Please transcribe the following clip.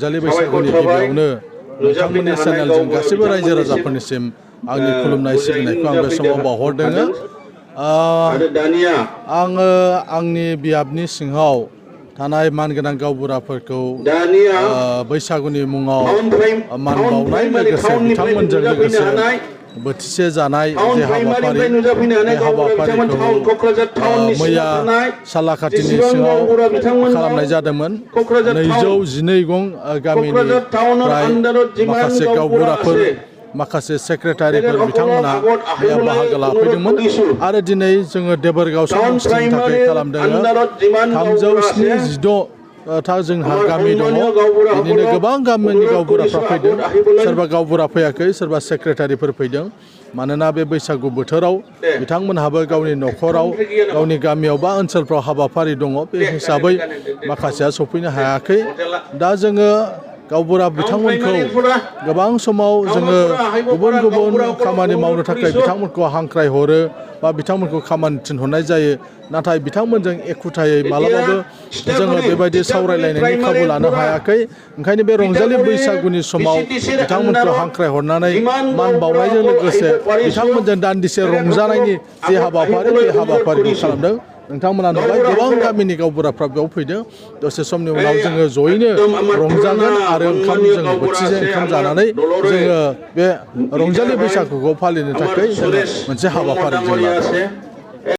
जालि बैसागुनि गिबियावनो नोंथांमोननि चेनेलजों गासैबो रायजो राजाफोरनिसिम आंनि खुलुमनाय सिबिनायखौ आं बे समाव बावहरदों। आङो आंनि बियाबनि सिङाव थानाय मानगोनां गावबुराफोरखौ बैसागुनि मुङाव मान बावनाय लोगोसे बिथांमोनजों लोगोसे बोथिसे जानाय जे हाबाफारि बे हाबाफारिखौ मैया सालाखाथिनि सिङाव खालामनाय जादोंमन। 212 गं गामिनि प्राय माखासे गावबुराफोर माखासे सेक्रेटारिफोर बिथांमोना बेयाव बाहागो लाफैदोंमोन आरो दिनै जोङो देबोरगाव समस्थिनि थाखाय खालामदों 376 था जोंहा गामि दङ। बिदिनो गोबां गामिनि गावबुराफ्रा फैदों, सोरबा गावबुरा फैयाखै, सोरबा सेक्रेटारिफोर फैदों। मानोना बे बैसागु बोथोराव बिथांमोनहाबो गावनि न'खराव गावनि गामियाव बा ओनसोलफ्राव हाबाफारि दङ, बे हिसाबै माखासेया सफैनो हायाखै। दा जोङो गावबुरा बिथांमोनखौ गोबां समाव जोङो गुबुन गुबुन खामानि मावनो थाखाय बिथांमोनखौ हांख्रायहरो बा बिथांमोनखौ खामानि थिनहरनाय जायो, नाथाय बिथांमोनजों एखुथायै मालाबाबो जोङो बेबायदि सावरायलायनायनि खाबु लानो हायाखै। ओंखायनो बे रंजालि बैसागुनि समाव बिथांमोनखौ हांख्रायहरनानै मान बावनायजों लोगोसे बिथांमोनजों दान्दिसे रंजानायनि जे हाबाफारि बे हाबाफारिखौ खालामदों। नोंथांमोना नुबाय गोबां गामिनि गावबुराफ्रा बेयाव फैदों। दसे समनि उनाव जोङो जयैनो रंजागोन आरो जों बोथिसे ओंखाम जानानै जोङो बे रंजालि बैसागुखौ फालिनो थाखाय जोङो मोनसे हाबाफारि जों लादों।